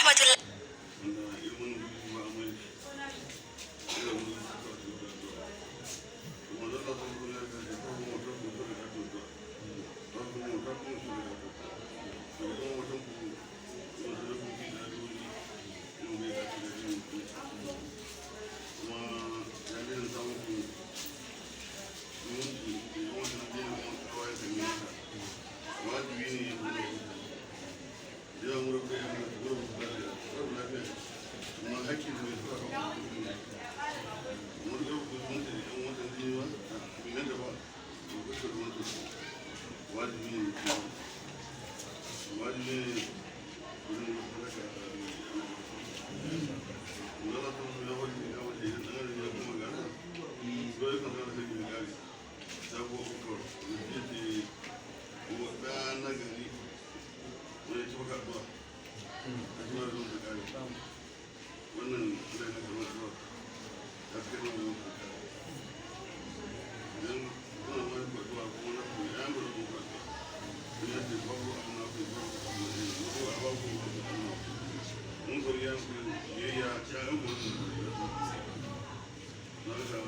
rahmatullahi. Wanda irin wannan guri ba a mai shi irin wani suka ci da addu'a. Kuma da Allah sun zuwa da ya kawo wata mutum da addu'a, ta kuma wata kuma su da addu'a, da kuma wata ku wasu da kuke da addu'o'i yau bai dace da yin mutunci, kuma ya daina samun ku zumunci da yawan da daina kuma kawai da yi masa wajibi ne ya kuma yawan wurin da ya wurin lafiya, wurin lafiya, amma hakkin da bai suka kan kuma ne wani yau ku zumunci da yan watan jini ba bai ganta ba, to kashe zumunci wajibi ne, wajibi ne wurin sadaka. Wanda za su ya wani ya wace idan ɗan adam ya kuma gana dole kan zama sai mai gari sabo uku da ce wa ɗa na gari wani ya ci maka addu'a a shi ma da zuwa gari wannan zai na karɓar addu'a ta fi karɓar zuwa gari idan kuna ma yi addu'a kuma na ku ya gwada muku addu'a don ya ce babu abu na ku babu abu na ku babu abu abu na ku mun kori ya ku biyayya ya yan ku na haka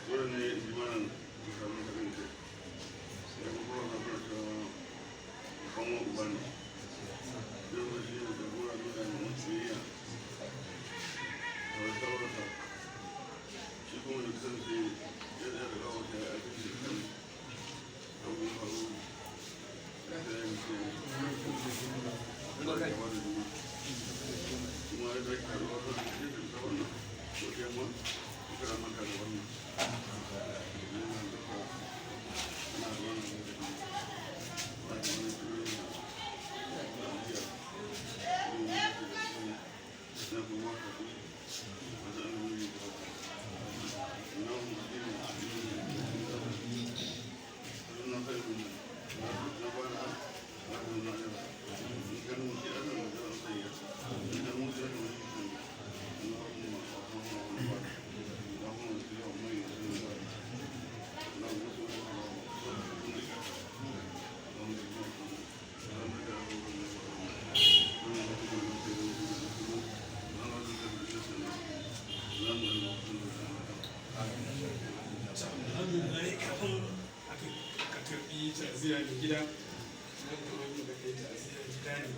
dole ne imanin su samu haɗin kai ya kuma na kuna cewa kwan uba ne yau da shi ne jagora dole ne mun biyayya a wani shawararsa shi kuma da kasance ya tsaya da kawo ta ya ake shi kan abubuwan faru ya tsaya ya ce kuma ya zaki haɗuwa kan shi da wannan ko yamma ko kada manta da wannan yana duka ana da wannan lokaci ba da wani turi na jiya na kuma hakuri wata an wuri da na mu na kai mu na ba na na na na in kan mu sai ana da sai ya in kan mu sai ana اللهم اللهم Alhamdulillah, kafin aka ka karbi ta'aziyya da gida nan, kamar yadda kai ta'aziyya gida ne,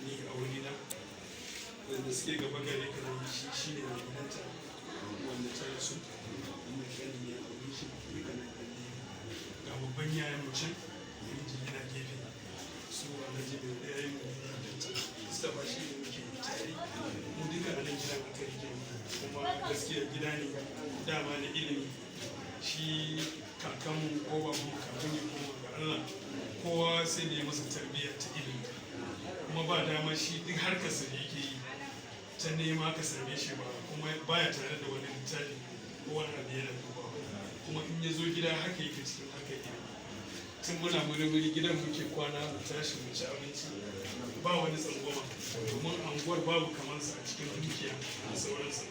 ni a wurina wanda suke gaba gare ka da shi shine mai gidanta wanda ta rasu. Wannan gani ne a wurin shi duka nan kalli ga babban yayan mu can, namiji yana gefe, su Alhaji mai ɗaya mu da Mustapha shi ne muke tare mu duka a nan gidan aka rike mu. Kuma gaskiya gida ne dama na ilimi. Shi kakanmu ko babanmu kafin ya koma ga Allah, kowa sai da ya masa tarbiyya ta ilimi, kuma ba dama shi duk harkarsa da yake yi ta nema ka same shi ba kuma baya tare da wani littafi ko wani abu yana dubawa. Kuma in ya zo gida haka yake cikin harkar ilimi. Tun muna wuri gidan muke kwana, mu tashi, mu ci abinci, ba wani tsangwama, domin anguwar babu kamansa a cikin dukiya da sauransu.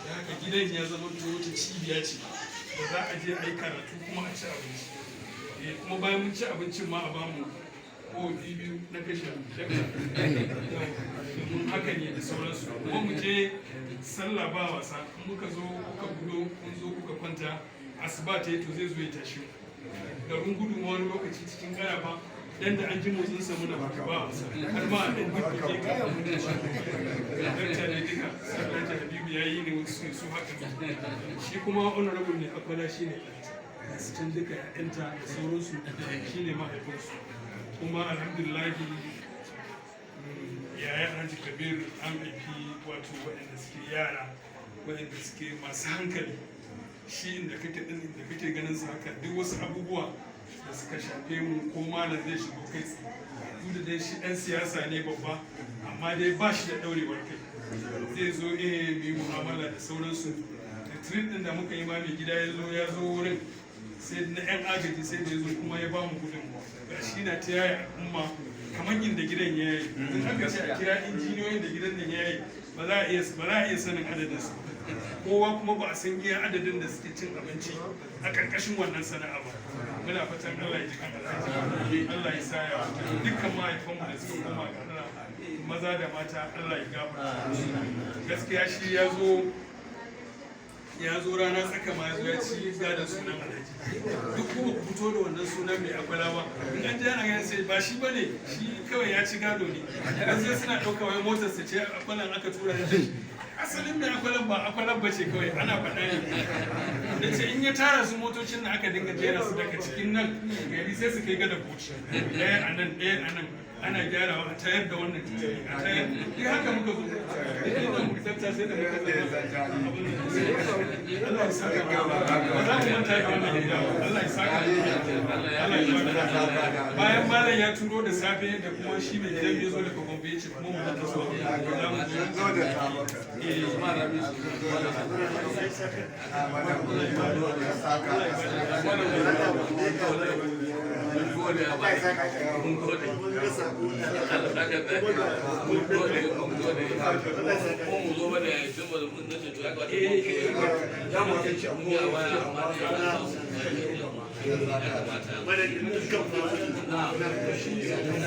Da haka gidan ya zama wata cibiya ce da za a je a yi karatu kuma a ci abinci. Kuma bayan mun ci abincin ma a bamu ko biyu na kashe domin haka ne da sauransu. Kuma mu je sallah ba wasa. In muka zo kuka gudo, kun zo kuka kwanta, asuba ta yi to zai zo ya tashi mu garin gudu ma wani lokaci cikin garafa dan da an ji motsin sa muna ba wasa, har ma a dan duk ka dakta ne duka. Alhaji Habibu ya yi ne wasu su haka. Shi kuma honorable ne Akwala, shi ne ɗanta su can duka ‘ya'yanta da sauransu, shi ne mahaifinsu. Kuma alhamdulillahi, yaya Alhaji Kabir an haifi wato waɗanda suke yara waɗanda suke masu hankali. Shi inda kake din inda kake ganin su haka, duk wasu abubuwa da suka shafe mu ko malam zai shigo kai tsaye, duk da dai shi ɗan siyasa ne babba, amma dai ba shi da ɗaurewar kai, zai zo mu yi mu'amala da sauransu. Retreat din da muka yi ma, mai gida ya zo wurin sai na yan agaji, sai da ya zo kuma ya ba mu gudunmuwa. Ga shi na ta yaya al'umma kamar inda gidan ya yi. In aka ce a kira injiniyoyin da gidan nan ya yi, ba za a iya sanin adadin su kowa, kuma ba a san iya adadin da suke cin abinci a ƙarƙashin wannan sana'a ba. Muna fatan Allah ya ji kan Alhaji, Allah ya sa ya dukkan mahaifanmu da suka koma ga Allah. Maza da mata, Allah ya gafarta. Gaskiya shi ya zo rana tsaka ma ya zo ya ci gadon sunan Alhaji. Duk kuma ku fito da wannan sunan mai akwala ba, in an ji ana ganin sai ba shi bane, shi kawai ya ci gado ne. Yanzu sai suna ɗauka wai motar sa ce akwalan aka tura shi. Asalin mai akwalan ba akwalan ba ce, kawai ana faɗa ne. Da ce in ya tara su, motocin da aka dinga jera su daga cikin nan gari sai su kai gada Bauchi, ɗaya a nan, ɗaya a nan, ana gyarawa, a tayar da wannan titiri, a tayar. Duk haka muka zo, duk inda muka tsafta sai da muka zama abin da. Allah ya saka. Ba za mu manta da wannan gida ba. Allah ya saka, Allah ya bada. Bayan malam ya turo da safe da kuma shi mai gidan ya zo daga Gombe, ya ce kuma mu ta zo, za mu zo. Mun gode, Allah saka da, mun gode, mun gode. Ko mu zo bane tun ba mun nace, to ya kamata mu ya mu mun ya waya, amma dai ya kamata na mun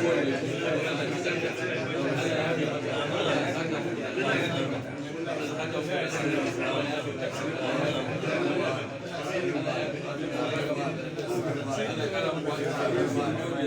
gode. Allah ya saka, Allah ya yafe maka, Allah ya saka, Allah ya saka, Allah ya saka, Allah ya yafe, Allah ya yafe, Allah ya yafe.